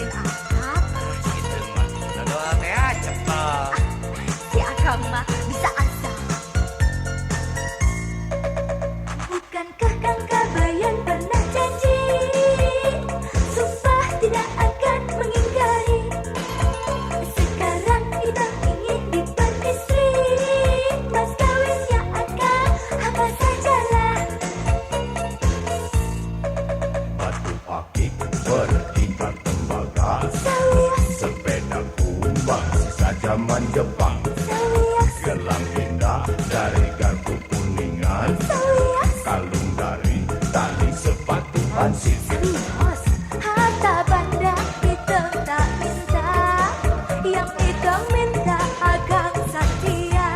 Ngabulin akang. Gitu mah. Dodol teh cepet. Si akang mah bisa asa. Bukankah Kang Kabayan pernah janji, sumpah tidak akan mengingkari? Sekarang kita ingin diperistri, mas kawinnya akan apa sajalah. Batu akik berikat tembaga. Sawios. Sepeda kumbang sisa zaman Jepang. Sawios. Gelang indah dari garpu kuningan. Sawios. Kalung dari tali sepatu hansip. Sawios. Harta banda itu tak minta, yang itu minta akang setia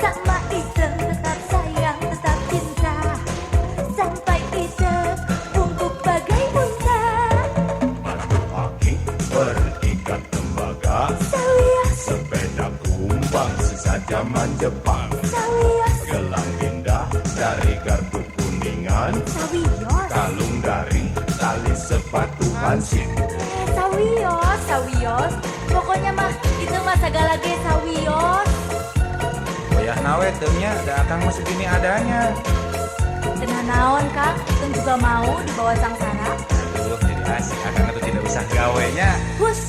sama itu, tetap sayang, tetap cinta, sampai itu bungkuk bagai unta. Batu akik berikat tembaga. Sawios. Sepeda kumbang sisa zaman Jepang. Sawios. Gelang indah dari garpu kuningan. Sawios. Kalung dari tali sepatu hansip. Eh, sawios, sawios. Pokoknya mah itu mah segala ge sawios. Wayahna we Teung nya, da akang mah segini adanya. Teu nanaon, Kang, Iteung juga mau dibawa sangsara. Aduh, jadi asik akang itu tidak usah gawe nya. Hus.